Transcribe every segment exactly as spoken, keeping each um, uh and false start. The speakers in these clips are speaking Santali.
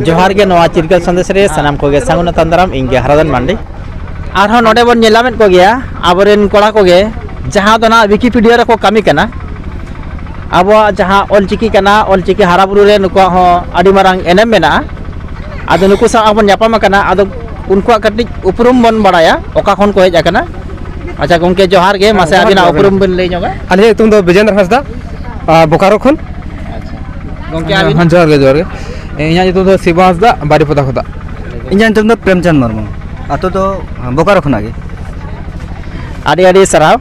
ᱡᱚᱦᱟᱨ ᱜᱮ, ᱱᱚᱣᱟ ᱪᱤᱨᱜᱟᱹᱞ ᱥᱟᱸᱫᱮᱥ ᱨᱮ ᱥᱟᱱᱟᱢ ᱠᱚᱜᱮ ᱥᱟᱹᱜᱩᱱ ᱟᱛᱟᱝ ᱫᱟᱨᱟᱢ᱾ ᱤᱧ ᱜᱮ ᱦᱟᱨᱟᱫᱟᱱ ᱢᱟᱱᱰᱤ᱾ ᱟᱨᱦᱚᱸ ᱱᱚᱰᱮ ᱵᱚᱱ ᱧᱮᱞ ᱧᱟᱢᱮᱫ ᱠᱚᱜᱮᱭᱟ ᱟᱵᱚᱨᱮᱱ ᱠᱚᱲᱟ ᱠᱚᱜᱮ, ᱡᱟᱦᱟᱸ ᱫᱚ ᱱᱟᱦᱟᱜ ᱣᱤᱠᱤᱯᱤᱰᱤᱭᱟ ᱨᱮᱠᱚ ᱠᱟᱹᱢᱤ ᱠᱟᱱᱟ᱾ ᱟᱵᱚᱣᱟᱜ ᱡᱟᱦᱟᱸ ᱚᱞ ᱪᱤᱠᱤ ᱠᱟᱱᱟ, ᱚᱞ ᱪᱤᱠᱤ ᱦᱟᱨᱟ ᱵᱩᱨᱩ ᱨᱮ ᱱᱩᱠᱩᱣᱟᱜ ᱦᱚᱸ ᱟᱹᱰᱤ ᱢᱟᱨᱟᱝ ᱮᱱᱮᱢ ᱢᱮᱱᱟᱜᱼᱟ᱾ ᱟᱫᱚ ᱱᱩᱠᱩ ᱥᱟᱶ ᱟᱵᱚᱱ ᱧᱟᱯᱟᱢ ᱟᱠᱟᱱᱟ, ᱟᱫᱚ ᱩᱱᱠᱩᱣᱟᱜ ᱠᱟᱹᱴᱤᱡ ᱩᱯᱨᱩᱢ ᱵᱚᱱ ᱵᱟᱲᱟᱭᱟ, ᱚᱠᱟ ᱠᱷᱚᱱ ᱠᱚ ᱦᱮᱡ ᱟᱠᱟᱱᱟ᱾ ᱟᱪᱪᱷᱟ ᱜᱚᱢᱠᱮ, ᱡᱚᱦᱟᱨ ᱜᱮ᱾ ᱢᱟᱥᱮ ᱡᱚᱦᱟᱨ ᱜᱮ, ᱟᱹᱵᱤᱱᱟᱜ ᱡᱚᱦᱟᱨ ᱜᱮ᱾ ᱩᱯᱨᱩᱢ ᱵᱤᱱ ᱞᱟᱹᱭ ᱧᱚᱜᱟ᱾ ᱟᱹᱞᱤᱧᱟᱜ ᱧᱩᱛᱩᱢ ᱫᱚ ᱵᱤᱡᱮᱱᱫᱨᱚ ᱦᱟᱸᱥᱫᱟ, ᱟᱨ ᱵᱳᱠᱟᱨᱳ ᱠᱷᱚᱱ᱾ ᱟᱪᱪᱷᱟ, ᱜᱚᱢᱠᱮ ᱟᱹᱵᱤᱱ? ᱦᱮᱸ, ᱡᱚᱦᱟᱨ ᱜᱮ, ᱡᱚᱦᱟᱨ ᱜᱮ᱾ ᱤᱧᱟᱹᱜ ᱧᱩᱛᱩᱢ ᱫᱚ ᱥᱤᱵᱩ ᱦᱟᱸᱥᱫᱟ, ᱵᱟᱨᱤᱯᱚᱫᱟ ᱠᱷᱚᱱᱟᱜ᱾ ᱤᱧᱟᱹᱜ ᱧᱩᱛᱩᱢ ᱫᱚ ᱯᱨᱮᱢᱪᱟᱸᱫᱽ ᱢᱩᱨᱢᱩ, ᱟᱹᱛᱩ ᱫᱚ ᱵᱳᱠᱟᱨᱳ ᱠᱷᱚᱱᱟᱜ ᱜᱮ᱾ ᱟᱹᱰᱤ ᱟᱹᱰᱤ ᱥᱟᱨᱦᱟᱣ᱾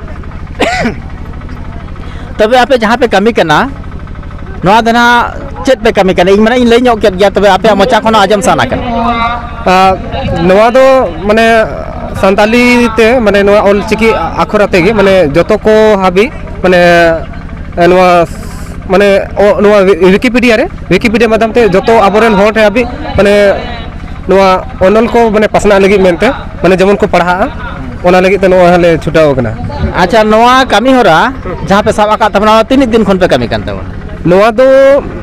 ᱛᱚᱵᱮ ᱟᱯᱮ ᱡᱟᱦᱟᱸ ᱯᱮ ᱠᱟᱹᱢᱤ ᱠᱟᱱᱟ, ᱱᱚᱣᱟ ᱫᱚ ᱱᱟᱦᱟᱜ ᱪᱮᱫ ᱯᱮ ᱠᱟᱹᱢᱤ ᱠᱟᱱᱟ? ᱤᱧ ᱢᱟᱱᱮ ᱤᱧ ᱞᱟᱹᱭ ᱧᱚᱜ ᱠᱮᱫ ᱜᱮᱭᱟ, ᱛᱚᱵᱮ ᱟᱯᱮᱭᱟᱜ ᱢᱚᱪᱟ ᱠᱷᱚᱱ ᱦᱚᱸ ᱟᱸᱡᱚᱢ ᱥᱟᱱᱟ ᱠᱟᱱᱟ᱾ ᱟᱨ ᱱᱚᱣᱟ ᱫᱚ ᱢᱟᱱᱮ ᱥᱟᱱᱛᱟᱞᱤ ᱛᱮ, ᱢᱟᱱᱮ ᱱᱚᱣᱟ ᱚᱞ ᱪᱤᱠᱤ ᱟᱠᱷᱚᱨ ᱟᱛᱮ ᱜᱮ, ᱢᱟᱱᱮ ᱡᱚᱛᱚ ᱠᱚ ᱦᱟᱹᱵᱤᱡ, ᱢᱟᱱᱮ ᱱᱚᱣᱟ, ᱢᱟᱱᱮ ᱚ, ᱱᱚᱣᱟ ᱣᱤᱠᱤᱯᱤᱰᱤᱭᱟ ᱨᱮ, ᱣᱤᱠᱤᱯᱤᱰᱤᱭᱟ ᱢᱟᱫᱽᱫᱷᱚᱢ ᱛᱮ ᱡᱚᱛᱚ ᱟᱵᱚᱨᱮᱱ ᱦᱚᱲ ᱴᱷᱮᱱ ᱦᱟᱹᱵᱤᱡ, ᱢᱟᱱᱮ ᱱᱚᱣᱟ ᱚᱱᱚᱞ ᱠᱚ ᱢᱟᱱᱮ ᱯᱟᱥᱱᱟᱜ ᱞᱟᱹᱜᱤᱫ ᱢᱮᱱᱛᱮ, ᱢᱟᱱᱮ ᱡᱮᱢᱚᱱ ᱠᱚ ᱯᱟᱲᱦᱟᱜᱼᱟ, ᱚᱱᱟ ᱞᱟᱹᱜᱤᱫ ᱛᱮ ᱱᱚᱣᱟ ᱞᱮ ᱪᱷᱩᱴᱟᱹᱣ ᱟᱠᱟᱱᱟ᱾ ᱟᱪᱪᱷᱟ, ᱱᱚᱣᱟ ᱠᱟᱹᱢᱤ ᱦᱚᱨᱟ ᱡᱟᱦᱟᱸ ᱯᱮ ᱥᱟᱵ ᱟᱠᱟᱫ ᱛᱟᱵᱚᱱᱟ, ᱚᱱᱟ ᱛᱤᱱᱟᱹᱜ ᱫᱤᱱ ᱠᱷᱚᱱ ᱯᱮ ᱠᱟᱹᱢᱤ ᱠᱟᱱ ᱛᱟᱵᱚᱱᱟ? ᱱᱚᱣᱟ ᱫᱚ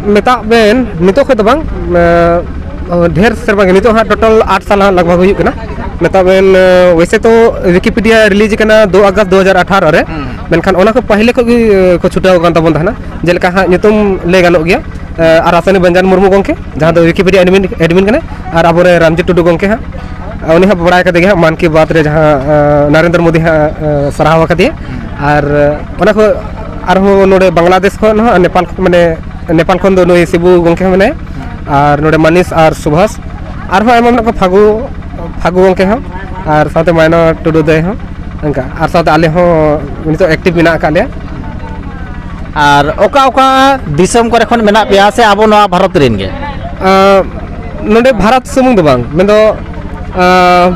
ᱢᱮᱛᱟᱜ ᱵᱮᱱ, ᱱᱤᱛᱚᱜ ᱠᱷᱚᱱ ᱫᱚ ᱵᱟᱝ, ᱟᱸ, ᱰᱷᱮᱨ ᱥᱮᱨᱢᱟ ᱜᱮ, ᱱᱤᱛᱚᱜ ᱦᱟᱸᱜ ᱴᱳᱴᱟᱞ ᱟᱴ ᱥᱟᱞ ᱦᱟᱸᱜ ᱞᱟᱜᱽ ᱵᱷᱟᱜᱽ ᱦᱩᱭᱩᱜ ᱠᱟᱱᱟ᱾ ᱢᱮᱛᱟᱜ ᱵᱮᱱ, ᱟᱸ, ᱣᱮᱥᱮ ᱛᱚ ᱣᱤᱠᱤᱯᱤᱰᱤᱭᱟ ᱨᱤᱞᱤᱡᱽ ᱠᱟᱱᱟ ᱫᱩ ᱟᱜᱚᱥᱴ ᱫᱩ ᱦᱟᱡᱟᱨ ᱟᱴᱷᱟᱨᱚ ᱨᱮ, ᱦᱩᱸ᱾ ᱢᱮᱱᱠᱷᱟᱱ ᱚᱱᱟ ᱠᱚ ᱯᱟᱹᱦᱤᱞᱮ ᱠᱷᱚᱱ ᱜᱮ, ᱟᱸ, ᱠᱚ ᱪᱷᱩᱴᱟᱹᱣ ᱟᱠᱟᱱ ᱛᱟᱵᱚᱱ ᱛᱟᱦᱮᱱᱟ᱾ ᱡᱮᱞᱮᱠᱟ ᱦᱟᱸᱜ ᱧᱩᱛᱩᱢ ᱞᱟᱹᱭ ᱜᱟᱱᱚᱜ ᱜᱮᱭᱟ, ᱟᱸ, ᱟᱨ ᱨᱟᱥᱟᱱᱤ ᱵᱟᱧᱡᱟᱱ ᱢᱩᱨᱢᱩ ᱜᱚᱢᱠᱮ, ᱡᱟᱦᱟᱸ ᱫᱚ ᱣᱤᱠᱤᱯᱤᱰᱤᱭᱟ ᱮᱰᱢᱤᱱ, ᱮᱰᱢᱤᱱ ᱠᱟᱱᱟᱭ, ᱟᱨ ᱟᱵᱚᱨᱮᱱ ᱨᱟᱢᱡᱤ ᱴᱩᱰᱩ ᱜᱚᱢᱠᱮ ᱦᱟᱸᱜ, ᱩᱱᱤ ᱦᱚᱸ ᱵᱟᱲᱟᱭ ᱠᱟᱫᱮ ᱜᱮ ᱦᱟᱸᱜ, ᱢᱟᱱ ᱠᱤ ᱵᱟᱛ ᱨᱮ ᱡᱟᱦᱟᱸ, ᱟᱸ, ᱱᱟᱨᱮᱱᱫᱨᱚ ᱢᱳᱫᱤ ᱦᱟᱸᱜ, ᱟᱸ, ᱥᱟᱨᱦᱟᱣ ᱟᱠᱟᱫᱮᱭᱟ᱾ ᱟᱨ ᱚᱱᱟ ᱠᱷᱚᱱ ᱟᱨᱦᱚᱸ ᱱᱚᱰᱮ ᱵᱟᱝᱞᱟᱫᱮᱥ ᱠᱷᱚᱱ ᱦᱚᱸ, ᱟᱨ ᱱᱮᱯᱟᱞ, ᱢᱟᱱᱮ ᱱᱮᱯᱟᱞ ᱠᱷᱚᱱ ᱫᱚ ᱱᱩᱭ ᱥᱤᱵᱩ ᱜᱚᱢᱠᱮ ᱦᱚᱸ ᱢᱮᱱᱟᱭᱟ, ᱟᱨ ᱱᱚᱰᱮ ᱢᱟᱱᱤᱥ ᱟᱨ ᱥᱩᱵᱷᱟᱥ, ᱟᱨᱦᱚᱸ ᱟᱭᱢᱟ ᱢᱮᱱᱟᱜ ᱠᱚᱣᱟ, ᱯᱷᱟᱹᱜᱩ, ᱯᱷᱟᱹᱜᱩ ᱜᱚᱢᱠᱮ ᱦᱚᱸ, ᱟᱨ ᱥᱟᱶᱛᱮ ᱢᱟᱭᱱᱟ ᱴᱩᱰᱩ ᱫᱟᱹᱭ ᱦᱚᱸ, ᱚᱱᱠᱟ, ᱟᱨ ᱥᱟᱶᱛᱮ ᱟᱞᱮ ᱦᱚᱸ ᱱᱤᱛᱚᱜ ᱮᱠᱴᱤᱵᱷ ᱢᱮᱱᱟᱜ ᱟᱠᱟᱫ ᱞᱮᱭᱟ᱾ ᱟᱨ ᱚᱠᱟ ᱚᱠᱟ ᱫᱤᱥᱚᱢ ᱠᱚᱨᱮ ᱠᱷᱚᱱ ᱢᱮᱱᱟᱜ ᱯᱮᱭᱟ ᱥᱮ ᱟᱵᱚ ᱱᱚᱣᱟ ᱵᱷᱟᱨᱚᱛ ᱨᱮᱱ ᱜᱮ? ᱟᱸ, ᱱᱚᱰᱮ ᱵᱷᱟᱨᱚᱛ ᱥᱩᱢᱩᱝ ᱫᱚ ᱵᱟᱝ, ᱢᱮᱱᱫᱚ, ᱟᱸ,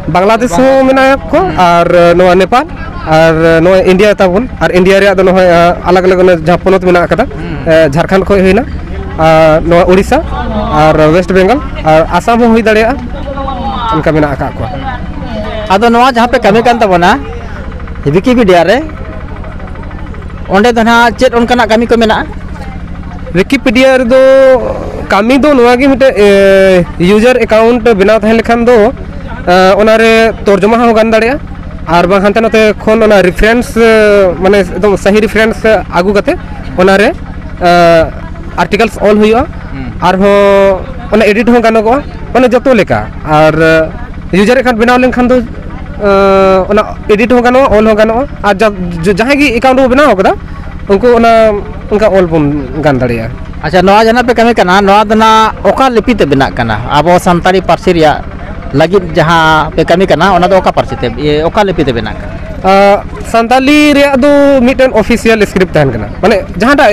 ᱵᱟᱝᱞᱟᱫᱮᱥ ᱦᱚᱸ ᱢᱮᱱᱟᱜ ᱠᱚ, ᱟᱨ ᱱᱚᱣᱟ ᱱᱮᱯᱟᱞ, ᱟᱨ ᱱᱚᱣᱟ ᱤᱱᱰᱤᱭᱟ ᱛᱟᱵᱚᱱ, ᱟᱨ ᱤᱱᱰᱤᱭᱟ ᱨᱮᱭᱟᱜ ᱫᱚ ᱱᱚᱜᱼᱚᱭ, ᱟᱸ, ᱟᱞᱟᱜᱽ ᱟᱞᱟᱜᱽ ᱚᱱᱟ ᱡᱟᱦᱟᱸ ᱯᱚᱱᱚᱛ ᱢᱮᱱᱟᱜ ᱟᱠᱟᱫᱟ, ᱦᱩᱸ᱾ ᱟᱸ, ᱡᱷᱟᱲᱠᱷᱚᱸᱰ ᱠᱷᱚᱱ ᱦᱩᱭᱱᱟ, ᱟᱨ ᱱᱚᱣᱟ ᱩᱲᱤᱥᱥᱟ, ᱟᱨ ᱣᱮᱥᱴ ᱵᱮᱝᱜᱚᱞ, ᱟᱨ ᱟᱥᱟᱢ ᱦᱚᱸ ᱦᱩᱭ ᱫᱟᱲᱮᱭᱟᱜᱼᱟ, ᱚᱱᱠᱟ ᱢᱮᱱᱟᱜ ᱟᱠᱟᱫ ᱠᱚᱣᱟ᱾ ᱟᱫᱚ ᱱᱚᱣᱟ ᱡᱟᱦᱟᱸ ᱯᱮ ᱠᱟᱹᱢᱤ ᱠᱟᱱ ᱛᱟᱵᱚᱱᱟ ᱣᱤᱠᱤᱯᱤᱰᱤᱭᱟ ᱨᱮ, ᱚᱸᱰᱮ ᱫᱚ ᱱᱟᱦᱟᱜ ᱪᱮᱫ ᱚᱱᱠᱟᱱᱟᱜ ᱠᱟᱹᱢᱤ ᱠᱚ ᱢᱮᱱᱟᱜᱼᱟ? ᱣᱤᱠᱤᱯᱤᱰᱤᱭᱟ ᱨᱮᱫᱚ ᱠᱟᱹᱢᱤ ᱫᱚ ᱱᱚᱣᱟ ᱜᱮ, ᱢᱤᱫᱴᱮᱱ ᱤᱭᱩᱡᱟᱨ ᱮᱠᱟᱣᱩᱱᱴ ᱵᱮᱱᱟᱣ ᱛᱟᱦᱮᱸ ᱞᱮᱠᱷᱟᱱ ᱫᱚ ᱚᱱᱟᱨᱮ ᱛᱚᱨᱡᱚᱢᱟ ᱦᱚᱸ ᱜᱟᱱ ᱫᱟᱲᱮᱭᱟᱜᱼᱟ, ᱟᱨ ᱵᱟᱝ ᱦᱟᱱᱛᱮ ᱱᱟᱛᱮ ᱠᱷᱚᱱ ᱚᱱᱟ ᱨᱮᱯᱷᱟᱨᱮᱱᱥ, ᱢᱟᱱᱮ ᱮᱠᱫᱚᱢ ᱥᱟᱹᱦᱤ ᱨᱮᱯᱷᱟᱨᱮᱱᱥ ᱟᱹᱜᱩ ᱠᱟᱛᱮ ᱚᱱᱟᱨᱮ ᱟᱨᱴᱤᱠᱟᱞᱥ ᱚᱞ ᱦᱩᱭᱩᱜᱼᱟ᱾ ᱟᱨᱦᱚᱸ ᱚᱱᱟ ᱮᱰᱤᱴ ᱦᱚᱸ ᱜᱟᱱᱚᱜᱚᱜᱼᱟ, ᱢᱟᱱᱮ ᱡᱚᱛᱚ ᱞᱮᱠᱟ᱾ ᱟᱨ ᱤᱭᱩᱡᱟᱨ ᱮᱠᱟᱣᱩᱱᱴ ᱵᱮᱱᱟᱣ ᱞᱮᱱᱠᱷᱟᱱ ᱫᱚ ᱚᱱᱟ ᱮᱰᱤᱴ ᱦᱚᱸ ᱜᱟᱱᱚᱜᱼᱟ, ᱚᱞ ᱦᱚᱸ ᱜᱟᱱᱚᱜᱼᱟ, ᱟᱨ ᱡᱟᱦᱟᱸᱭ ᱜᱮ ᱮᱠᱟᱣᱩᱱᱴ ᱵᱚ ᱵᱮᱱᱟᱣ ᱠᱟᱫᱟ ᱩᱱᱠᱩ ᱚᱱᱟ ᱚᱱᱠᱟ ᱚᱞ ᱵᱚᱱ ᱜᱟᱱ ᱫᱟᱲᱮᱭᱟᱜᱼᱟ᱾ ᱟᱪᱪᱷᱟ, ᱱᱚᱣᱟ ᱡᱟᱦᱟᱸ ᱯᱮ ᱠᱟᱹᱢᱤ ᱠᱟᱱᱟ, ᱱᱚᱣᱟ ᱫᱚ ᱱᱟᱜ ᱚᱠᱟ ᱞᱤᱯᱤ ᱛᱮ ᱵᱮᱱᱟᱜ ᱠᱟᱱᱟ? ᱟᱵᱚ ᱥᱟᱱᱛᱟᱲᱤ ᱯᱟᱹᱨᱥᱤ ᱨᱮᱭᱟᱜ ᱞᱟᱹᱜᱤᱫ ᱡᱟᱦᱟᱸ ᱯᱮ ᱠᱟᱹᱢᱤ ᱠᱟᱱᱟ, ᱚᱱᱟ ᱫᱚ ᱚᱠᱟ ᱯᱟᱹᱨᱥᱤ ᱛᱮ, ᱤᱭᱟᱹ, ᱚᱠᱟ ᱞᱤᱯᱤ ᱛᱮ ᱵᱮᱱᱟᱜ ᱠᱟᱱᱟ? ᱥᱟᱱᱛᱟᱞᱤ ᱨᱮᱭᱟᱜ ᱫᱚ ᱢᱤᱫᱴᱮᱱ ᱚᱯᱷᱤᱥᱤᱭᱟᱞ ᱥᱠᱨᱤᱯᱴ ᱛᱟᱦᱮᱱ ᱠᱟᱱᱟ, ᱢᱟᱱᱮ ᱡᱟᱦᱟᱸᱴᱟᱜ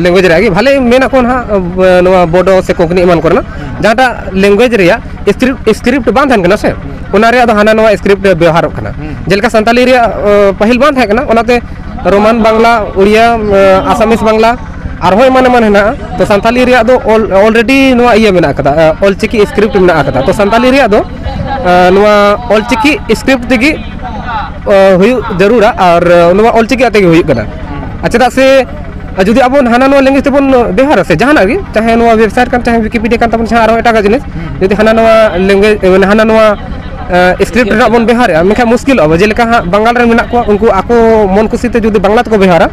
ᱞᱮᱝᱜᱩᱭᱮᱡᱽ ᱨᱮᱭᱟᱜ ᱜᱮ, ᱵᱷᱟᱞᱮ ᱢᱮᱱᱟᱜ ᱠᱚ ᱱᱟᱦᱟᱜ, ᱱᱚᱣᱟ ᱵᱳᱰᱳ ᱥᱮ ᱠᱳᱝᱠᱱᱤ ᱮᱢᱟᱱ ᱠᱚᱨᱮᱱᱟᱜ, ᱡᱟᱦᱟᱸᱴᱟᱜ ᱞᱮᱝᱜᱩᱭᱮᱡᱽ ᱨᱮᱭᱟᱜ ᱥᱠᱨᱤᱯᱴ ᱵᱟᱝ ᱛᱟᱦᱮᱱ ᱠᱟᱱᱟ ᱥᱮ, ᱚᱱᱟ ᱨᱮᱭᱟᱜ ᱫᱚ ᱦᱟᱱᱟ ᱱᱚᱣᱟ ᱥᱠᱨᱤᱯᱴ ᱵᱮᱣᱦᱟᱨᱚᱜ ᱠᱟᱱᱟ᱾ ᱡᱮᱞᱮᱠᱟ ᱥᱟᱱᱛᱟᱞᱤ ᱨᱮᱭᱟᱜ ᱯᱟᱹᱦᱤᱞ ᱵᱟᱝ ᱛᱟᱦᱮᱸ ᱠᱟᱱᱟ, ᱚᱱᱟᱛᱮ ᱨᱳᱢᱟᱱ ᱵᱟᱝᱞᱟ, ᱩᱲᱤᱭᱟ, ᱟᱥᱟᱢᱤᱥ ᱵᱟᱝᱞᱟ, ᱟᱨᱦᱚᱸ ᱮᱢᱟᱱ ᱮᱢᱟᱱ ᱦᱮᱱᱟᱜᱼᱟ᱾ ᱛᱚ ᱥᱟᱱᱛᱟᱞᱤ ᱨᱮᱭᱟᱜ ᱫᱚ ᱚᱞ ᱚᱞᱨᱮᱰᱤ ᱱᱚᱣᱟ ᱤᱭᱟᱹ ᱢᱮᱱᱟᱜ ᱟᱠᱟᱫᱟ, ᱚᱞᱪᱤᱠᱤ ᱥᱠᱨᱤᱯᱴ ᱢᱮᱱᱟᱜ ᱟᱠᱟᱫᱟ᱾ ᱛᱚ ᱥᱟᱱᱛᱟᱞᱤ ᱨᱮᱭᱟᱜ ᱫᱚ ᱱᱚᱣᱟ ᱚᱞᱪᱤᱠᱤ ᱥᱠᱨᱤᱯᱴ ᱛᱮᱜᱮ ᱦᱩᱭᱩᱜ ᱡᱟᱹᱨᱩᱲᱟ, ᱟᱨ ᱱᱚᱣᱟ ᱚᱞᱪᱤᱠᱤ ᱟᱛᱮ ᱜᱮ ᱦᱩᱭᱩᱜ ᱠᱟᱱᱟ᱾ ᱟᱨ ᱪᱮᱫᱟᱜ ᱥᱮ ᱟᱨ ᱡᱩᱫᱤ ᱟᱵᱚ ᱦᱟᱱᱟ ᱱᱚᱣᱟ ᱞᱮᱝᱜᱩᱭᱮᱡᱽ ᱛᱮᱵᱚᱱ ᱵᱮᱣᱦᱟᱨᱟ ᱥᱮ, ᱡᱟᱦᱟᱱᱟᱜ ᱜᱮ, ᱪᱟᱦᱮ ᱱᱚᱣᱟ ᱣᱮᱵᱥᱟᱭᱤᱴ ᱠᱟᱱ, ᱪᱟᱦᱮ ᱣᱤᱠᱤᱯᱤᱰᱤᱭᱟ ᱠᱟᱱ ᱛᱟᱵᱚᱱ, ᱪᱟᱦᱮ ᱟᱨᱦᱚᱸ ᱮᱴᱟᱜᱟᱜ ᱡᱤᱱᱤᱥ, ᱡᱩᱫᱤ ᱦᱟᱱᱟ ᱱᱚᱣᱟ ᱞᱮᱝᱜᱩᱭᱮᱡᱽ, ᱢᱟᱱᱮ ᱦᱟᱱᱟ ᱱᱚᱣᱟ ᱥᱠᱨᱤᱯᱴ ᱨᱮᱱᱟᱜ ᱵᱚᱱ ᱵᱮᱣᱦᱟᱨᱮᱜᱼᱟ, ᱢᱮᱱᱠᱷᱟᱱ ᱢᱩᱥᱠᱤᱞᱚᱜᱼᱟ᱾ ᱡᱮᱞᱮᱠᱟ ᱦᱟᱸᱜ ᱵᱟᱝᱜᱟᱞ ᱨᱮ ᱢᱮᱱᱟᱜ ᱠᱚᱣᱟ, ᱩᱱᱠᱩ ᱟᱠᱚ ᱢᱚᱱ ᱠᱩᱥᱤ ᱛᱮ ᱡᱩᱫᱤ ᱵᱟᱝᱞᱟ ᱛᱮᱠᱚ ᱵᱮᱣᱦᱟᱨᱟ,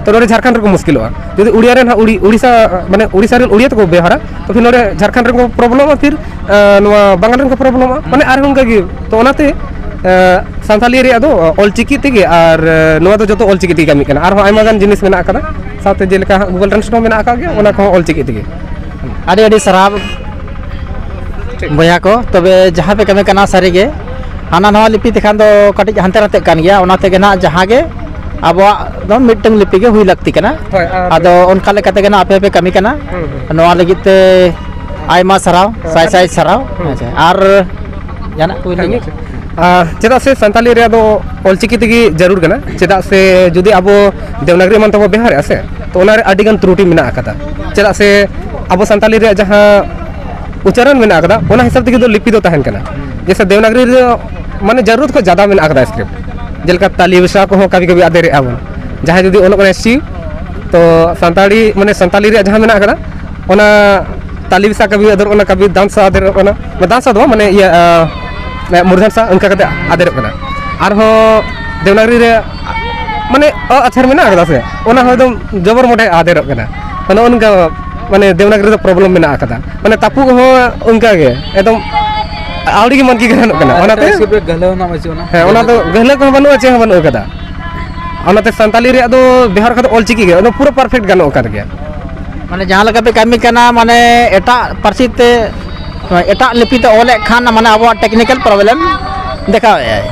ᱛᱚ ᱱᱚᱰᱮ ᱡᱷᱟᱲᱠᱷᱚᱸᱰ ᱨᱮᱠᱚ ᱢᱩᱥᱠᱤᱞᱚᱜᱼᱟ᱾ ᱡᱩᱫᱤ ᱩᱲᱤᱭᱟ ᱨᱮᱱ ᱦᱟᱸᱜ ᱩᱲᱤ ᱩᱲᱤᱥᱥᱟ, ᱢᱟᱱᱮ ᱩᱲᱤᱥᱥᱟ ᱨᱮᱱ ᱩᱲᱤᱭᱟ ᱛᱮᱠᱚ ᱵᱮᱣᱦᱟᱨᱟ, ᱛᱚ ᱯᱷᱤᱨ ᱱᱚᱰᱮ ᱡᱷᱟᱲᱠᱷᱚᱸᱰ ᱨᱮᱱ ᱠᱚ ᱯᱨᱚᱵᱞᱮᱢᱚᱜᱼᱟ, ᱯᱷᱤᱨ ᱱᱚᱣᱟ ᱵᱟᱝᱜᱟᱞ ᱨᱮᱱ ᱠᱚ ᱯᱨᱚᱵᱞᱮᱢᱚᱜᱼᱟ, ᱢᱟᱱᱮ ᱟᱨᱦᱚᱸ ᱚᱱᱠᱟ ᱜᱮ᱾ ᱛᱚ ᱚᱱᱟᱛᱮ ᱥᱟᱱᱛᱟᱞᱤ ᱨᱮᱭᱟᱜ ᱫᱚ ᱚᱞᱪᱤᱠᱤ ᱛᱮᱜᱮ, ᱟᱨ ᱱᱚᱣᱟ ᱫᱚ ᱡᱚᱛᱚ ᱚᱞᱪᱤᱠᱤ ᱛᱮᱜᱮ ᱠᱟᱹᱢᱤᱜ ᱠᱟᱱᱟ᱾ ᱟᱨᱦᱚᱸ ᱟᱭᱢᱟ ᱜᱟᱱ ᱡᱤᱱᱤᱥ ᱢᱮᱱᱟᱜ ᱟᱠᱟᱫᱟ, ᱥᱟᱶᱛᱮ ᱡᱮᱞᱮᱠᱟ ᱦᱟᱸᱜ ᱜᱩᱜᱚᱞ ᱴᱨᱟᱱᱥᱞᱮᱴ ᱦᱚᱸ ᱢᱮᱱᱟᱜ ᱟᱠᱟᱫ ᱜᱮᱭᱟ, ᱚᱱᱟ ᱠᱚᱦᱚᱸ ᱚᱞᱪᱤᱠᱤ ᱛᱮᱜᱮ᱾ ᱟᱹᱰᱤ ᱟᱹᱰᱤ ᱥᱟᱨᱦᱟᱣ ᱵᱚᱭᱦᱟ ᱠᱚ, ᱛᱚᱵᱮ ᱡᱟᱦᱟᱸ ᱯᱮ ᱠᱟᱹᱢᱤ ᱠᱟᱱᱟ ᱥᱟᱹᱨᱤᱜᱮ, ᱦᱟᱱᱟ ᱱᱟᱣᱟ ᱞᱤᱯᱤ ᱛᱮᱠᱷᱟᱱ ᱫᱚ ᱠᱟᱹᱴᱤᱡ ᱦᱟᱱᱛᱮ ᱱᱟᱛᱮᱜ ᱠᱟᱱ ᱜᱮᱭᱟ, ᱚᱱᱟ ᱛᱮᱜᱮ ᱱᱟᱦᱟᱜ ᱡᱟᱦᱟᱸ ᱜᱮ ᱟᱵᱚᱣᱟᱜ ᱫᱚ ᱢᱤᱫᱴᱟᱝ ᱞᱤᱯᱤ ᱜᱮ ᱦᱩᱭ ᱞᱟᱹᱠᱛᱤ ᱠᱟᱱᱟ᱾ ᱦᱳᱭ, ᱟᱨ ᱟᱫᱚ ᱚᱱᱠᱟ ᱞᱮᱠᱟ ᱛᱮᱜᱮ ᱱᱟᱦᱟᱜ ᱟᱯᱮ ᱯᱮ ᱠᱟᱹᱢᱤ ᱠᱟᱱᱟ᱾ ᱦᱩᱸ, ᱦᱩᱸ᱾ ᱱᱚᱣᱟ ᱞᱟᱹᱜᱤᱫ ᱛᱮ ᱟᱭᱢᱟ ᱥᱟᱨᱦᱟᱣ, ᱦᱮᱸ, ᱥᱟᱭ ᱥᱟᱭ ᱥᱟᱨᱦᱟᱣ᱾ ᱦᱩᱸ᱾ ᱦᱮᱸ ᱥᱮ? ᱟᱨ ᱡᱟᱦᱟᱱᱟᱜ ᱠᱚ ᱞᱟᱹᱭᱟ? ᱟᱨ ᱪᱮᱫᱟᱜ ᱥᱮ ᱥᱟᱱᱛᱟᱞᱤ ᱨᱮᱭᱟᱜ ᱫᱚ ᱚᱞᱪᱤᱠᱤ ᱛᱮᱜᱮ ᱡᱟᱹᱨᱩᱲ ᱠᱟᱱᱟ, ᱪᱮᱫᱟᱜ ᱥᱮ ᱡᱩᱫᱤ ᱟᱵᱚ ᱫᱮᱵᱽᱱᱟᱜᱚᱨᱤ ᱮᱢᱟᱱ ᱛᱮᱵᱚ ᱵᱮᱣᱦᱟᱨᱮᱜᱼᱟ ᱥᱮ, ᱛᱚ ᱚᱱᱟᱨᱮ ᱟᱹᱰᱤᱜᱟᱱ ᱛᱨᱩᱴᱤ ᱢᱮᱱᱟᱜ ᱟᱠᱟᱫᱟ᱾ ᱪᱮᱫᱟᱜ ᱥᱮ ᱟᱵᱚ ᱥᱟᱱᱛᱟᱞᱤ ᱨᱮᱭᱟᱜ ᱡᱟᱦᱟᱸ ᱩᱪᱪᱟᱨᱚᱱ ᱢᱮᱱᱟᱜ ᱟᱠᱟᱫᱟ, ᱚᱱᱟ ᱦᱤᱥᱟᱹᱵ ᱛᱮᱜᱮ ᱫᱚ ᱞᱤᱯᱤ ᱫᱚ ᱛᱟᱦᱮᱱ ᱠᱟᱱᱟ᱾ ᱡᱮᱭᱥᱮ ᱫᱮᱵᱽᱱᱟᱜᱚᱨᱤ ᱨᱮ ᱢᱟᱱᱮ ᱡᱟᱹᱨᱩᱲ ᱠᱷᱚᱱ ᱡᱟᱫᱟ ᱢᱮᱱᱟᱜ ᱟᱠᱟᱫᱟ ᱥᱠᱨᱤᱯᱴ, ᱡᱮᱞᱮᱠᱟ ᱛᱟᱞᱤ ᱵᱮᱥᱟ ᱠᱚᱦᱚᱸ ᱠᱟᱵᱷᱤ ᱠᱟᱵᱷᱤ ᱟᱫᱮᱨᱮᱜᱼᱟ ᱵᱚᱱ᱾ ᱡᱟᱦᱟᱸᱭ ᱡᱩᱫᱤ ᱚᱞᱚᱜ ᱠᱟᱱᱟᱭ ᱥᱤ, ᱛᱚ ᱥᱟᱱᱛᱟᱲᱤ, ᱢᱟᱱᱮ ᱥᱟᱱᱛᱟᱞᱤ ᱨᱮᱭᱟᱜ ᱡᱟᱦᱟᱸ ᱢᱮᱱᱟᱜ ᱟᱠᱟᱫᱟ, ᱚᱱᱟ ᱛᱟᱞᱤ ᱢᱮᱥᱟ ᱠᱟᱹᱵᱤ ᱟᱫᱮᱨᱚᱜ ᱠᱟᱱᱟ, ᱠᱟᱹᱵᱤ ᱫᱟᱱᱥᱟ ᱟᱫᱮᱨᱚᱜ ᱠᱟᱱᱟ, ᱫᱟᱱᱥᱟ ᱫᱚ ᱵᱟᱝ, ᱢᱟᱱᱮ ᱤᱭᱟᱹ, ᱟᱸ, ᱢᱩᱨᱫᱷᱟᱱᱥᱟ, ᱚᱱᱠᱟ ᱠᱟᱛᱮ ᱟᱫᱮᱨᱚᱜ ᱠᱟᱱᱟ᱾ ᱟᱨᱦᱚᱸ ᱫᱮᱵᱽᱱᱟᱜᱽᱨᱤ ᱨᱮ ᱢᱟᱱᱮ ᱚ ᱟᱪᱷᱟᱨ ᱢᱮᱱᱟᱜ ᱟᱠᱟᱫᱟ ᱥᱮ, ᱚᱱᱟ ᱦᱚᱸ ᱮᱠᱫᱚᱢ ᱡᱚᱵᱚᱨ ᱢᱚᱴᱷᱮ ᱟᱫᱮᱨᱚᱜ ᱠᱟᱱᱟ᱾ ᱱᱚᱜᱼᱚ ᱱᱚᱝᱠᱟ ᱢᱟᱱᱮ ᱫᱮᱵᱽᱱᱟᱜᱽᱨᱤ ᱨᱮᱫᱚ ᱯᱨᱚᱵᱞᱮᱢ ᱢᱮᱱᱟᱜ ᱟᱠᱟᱫᱟ, ᱢᱟᱱᱮ ᱛᱟᱹᱯᱩᱜ ᱦᱚᱸ ᱚᱱᱠᱟ ᱜᱮ ᱮᱠᱫᱚᱢ ᱟᱹᱣᱲᱤ ᱜᱮ ᱢᱟᱱᱠᱤ ᱜᱟᱱᱚᱜ ᱠᱟᱱᱟ᱾ ᱚᱱᱟᱛᱮ ᱮᱴᱟᱜ script ᱨᱮ ᱜᱟᱹᱦᱞᱟᱹ ᱦᱚᱸ ᱱᱟᱜ ᱵᱟᱹᱪᱩᱜ ᱟᱱᱟ᱾ ᱦᱮᱸ, ᱚᱱᱟ ᱫᱚ ᱜᱟᱹᱦᱞᱟᱹ ᱠᱚᱦᱚᱸ ᱵᱟᱹᱱᱩᱜᱼᱟ, ᱪᱮᱫ ᱦᱚᱸ ᱵᱟᱹᱱᱩᱜ ᱟᱠᱟᱫᱟ᱾ ᱚᱱᱟᱛᱮ ᱥᱟᱱᱛᱟᱞᱤ ᱨᱮᱭᱟᱜ ᱫᱚ ᱵᱮᱣᱦᱟᱨ ᱠᱟᱛᱮ ᱚᱞ ᱪᱤᱠᱤ ᱜᱮ ᱚᱱᱟ ᱯᱩᱨᱟᱹ perfect ᱜᱟᱱᱚᱜ ᱠᱟᱱ ᱜᱮᱭᱟ᱾ ᱢᱟᱱᱮ ᱡᱟᱦᱟᱸ ᱞᱮᱠᱟ ᱯᱮ ᱠᱟᱹᱢᱤ ᱠᱟᱱᱟ, ᱢᱟᱱᱮ ᱮᱴᱟᱜ ᱯᱟᱹᱨᱥᱤ ᱛᱮ, ᱮᱴᱟᱜ ᱞᱤᱯᱤ ᱛᱮ ᱚᱞᱮᱫ ᱠᱷᱟᱱ, ᱢᱟᱱᱮ ᱟᱵᱚᱣᱟᱜ technical problem ᱫᱮᱠᱷᱟᱣᱮᱫ ᱟᱭ᱾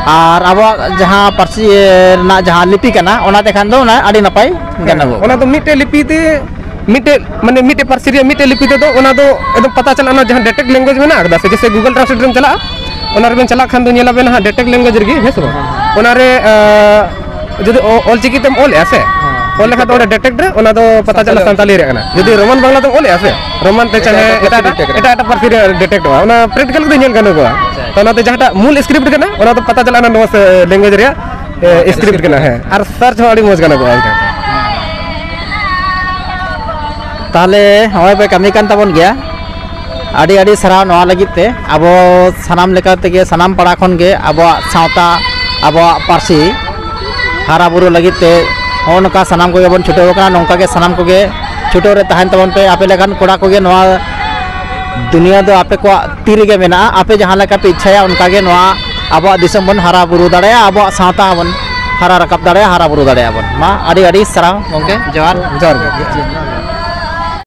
ᱟᱨ ᱟᱵᱚᱣᱟᱜ ᱡᱟᱦᱟᱸ ᱯᱟᱹᱨᱥᱤ ᱨᱮᱱᱟᱜ ᱡᱟᱦᱟᱸ ᱞᱤᱯᱤ ᱠᱟᱱᱟ, ᱚᱱᱟ ᱛᱮᱠᱷᱟᱱ ᱫᱚ ᱚᱱᱟ ᱟᱹᱰᱤ ᱱᱟᱯᱟᱭ ᱜᱟᱱᱚᱜᱚᱜ ᱚᱱᱟ ᱠᱟᱱᱟ᱾ ᱫᱚ ᱢᱤᱫᱴᱮᱡ ᱞᱤᱯᱤ ᱛᱮ, ᱢᱤᱫᱴᱮᱡ, ᱢᱟᱱᱮ ᱢᱤᱫᱴᱮᱡ ᱯᱟᱹᱨᱥᱤ ᱨᱮᱭᱟᱜ ᱢᱤᱫᱴᱮᱡ ᱞᱤᱯᱤ ᱛᱮᱫᱚ ᱚᱱᱟ ᱫᱚ ᱮᱠᱫᱚᱢ ᱯᱟᱛᱟ ᱪᱟᱞᱟᱜᱼᱟ, ᱚᱱᱟ ᱡᱟᱦᱟᱸ detect language ᱢᱮᱱᱟᱜ ᱟᱠᱟᱫᱟ ᱥᱮ, ᱡᱮᱭᱥᱮ Google Translate ᱨᱮᱢ ᱪᱟᱞᱟᱜᱼᱟ, ᱚᱱᱟ ᱨᱮᱵᱮᱱ ᱪᱟᱞᱟᱜ ᱠᱷᱟᱱ ᱫᱚ ᱧᱮᱞᱟᱵᱮᱱ ᱦᱟᱸᱜ detect language ᱨᱮᱜᱮ, ᱦᱮᱸ ᱥᱮ ᱵᱟᱝ? ᱦᱮᱸ᱾ ᱚᱱᱟᱨᱮ, ᱟᱸ, ᱡᱩᱫᱤ ᱚ-, ᱚᱞ ᱪᱤᱠᱤ ᱛᱮᱢ ᱚᱞᱮᱜᱼᱟ ᱥᱮ, ᱦᱮᱸ᱾ ᱚᱞ ᱞᱮᱠᱷᱟᱱ ᱫᱚ ᱚᱸᱰᱮ detect ᱨᱮ, ᱚᱱᱟ ᱫᱚ ᱯᱟᱛᱟ ᱪᱟᱞᱟᱜᱼᱟ ᱥᱟᱱᱛᱟᱞᱤ ᱥᱟᱱᱛᱟᱞᱤ ᱨᱮ ᱠᱟᱱᱟ᱾ ᱡᱩᱫᱤ ᱨᱳᱢᱟᱱ ᱵᱟᱝᱞᱟ ᱛᱮᱢ ᱚᱞᱮᱜᱼᱟ ᱥᱮ, ᱨᱳᱢᱟᱱ ᱛᱮ ᱮᱴᱟᱜ ᱪᱟᱦᱮ ᱮᱴᱟᱜ ᱮᱴᱟᱜ, ᱯᱟᱹᱨᱥᱤ detect ᱮᱴᱟᱜ ᱮᱴᱟᱜ ᱯᱟᱹᱨᱥᱤ ᱨᱮ detectᱚᱜᱼᱟ, ᱚᱱᱟ practical ᱫᱚ ᱧᱮᱞ ᱜᱟᱱᱚᱜᱚᱜᱼᱟ᱾ ᱟᱪᱪᱷᱟ᱾ ᱛᱚ ᱚᱱᱟᱛᱮ ᱡᱟᱦᱟᱸᱴᱟᱜ ᱢᱩᱞ script ᱠᱟᱱᱟ, ᱚᱱᱟ ᱫᱚ ᱯᱟᱛᱟ ᱪᱟᱞᱟᱜᱼᱟ ᱱᱚᱣᱟ ᱥᱮ language ᱨᱮᱭᱟᱜ, ᱮ, script ᱠᱟᱱᱟ, ᱦᱮᱸ᱾ ᱟᱨ search ᱦᱚᱸ ᱟᱹᱰᱤ ᱢᱚᱡᱽ ᱜᱟᱱᱚᱜᱚᱜᱼᱟ ᱚᱱᱠᱟ᱾ ᱛᱟᱦᱚᱞᱮ ᱦᱚᱸᱜᱼᱚᱭ ᱯᱮ ᱠᱟᱹᱢᱤ ᱠᱟᱱ ᱛᱟᱵᱚᱱ ᱜᱮᱭᱟ, ᱟᱹᱰᱤ ᱟᱹᱰᱤ ᱥᱟᱨᱦᱟᱣ ᱱᱚᱣᱟ ᱞᱟᱹᱜᱤᱫ ᱛᱮ᱾ ᱟᱵᱚ ᱥᱟᱱᱟᱢ ᱞᱮᱠᱟ ᱛᱮᱜᱮ, ᱥᱟᱱᱟᱢ ᱯᱟᱲᱟ ᱠᱷᱚᱱ ᱜᱮ ᱟᱵᱚᱣᱟᱜ ᱥᱟᱶᱛᱟ, ᱟᱵᱚᱣᱟᱜ ᱯᱟᱹᱨᱥᱤ ᱦᱟᱨᱟ ᱵᱩᱨᱩ ᱞᱟᱹᱜᱤᱫ ᱛᱮ ᱦᱚᱸᱜᱼᱚ ᱱᱚᱝᱠᱟ ᱥᱟᱱᱟᱢ ᱠᱚᱜᱮ ᱵᱚᱱ ᱪᱷᱩᱴᱟᱹᱣ ᱟᱠᱟᱱᱟ᱾ ᱱᱚᱝᱠᱟ ᱜᱮ ᱥᱟᱱᱟᱢ ᱠᱚᱜᱮ ᱪᱷᱩᱴᱟᱹᱣ ᱨᱮ ᱛᱟᱦᱮᱱ ᱛᱟᱵᱚᱱ ᱯᱮ᱾ ᱟᱯᱮ ᱞᱮᱠᱟᱱ ᱠᱚᱲᱟ ᱠᱚᱜᱮ ᱱᱚᱣᱟ ᱫᱩᱱᱤᱭᱟᱹ ᱫᱚ ᱟᱯᱮ ᱠᱚᱣᱟᱜ ᱛᱤ ᱨᱮᱜᱮ ᱢᱮᱱᱟᱜᱼᱟ᱾ ᱟᱯᱮ ᱡᱟᱦᱟᱸ ᱞᱮᱠᱟ ᱯᱮ ᱤᱪᱪᱷᱟᱭᱟ, ᱚᱱᱠᱟ ᱜᱮ ᱱᱚᱣᱟ ᱟᱵᱚᱣᱟᱜ ᱫᱤᱥᱚᱢ ᱵᱚᱱ ᱦᱟᱨᱟ ᱵᱩᱨᱩ ᱫᱟᱲᱮᱭᱟᱜᱼᱟ, ᱟᱵᱚᱣᱟᱜ ᱥᱟᱶᱛᱟ ᱦᱚᱸᱵᱚᱱ ᱦᱟᱨᱟ ᱨᱟᱠᱟᱵ ᱫᱟᱲᱮᱭᱟᱜᱼᱟ, ᱦᱟᱨᱟ ᱵᱩᱨᱩ ᱫᱟᱲᱮᱭᱟᱜᱼᱟ ᱵᱚᱱ᱾ ᱢᱟ ᱟᱹᱰᱤ ᱟᱹᱰᱤ ᱥᱟᱨᱦᱟᱣ ᱜᱚᱢᱠᱮ, ᱡᱚᱦᱟᱨ᱾ ᱡᱚᱦᱟᱨ ᱜᱮ᱾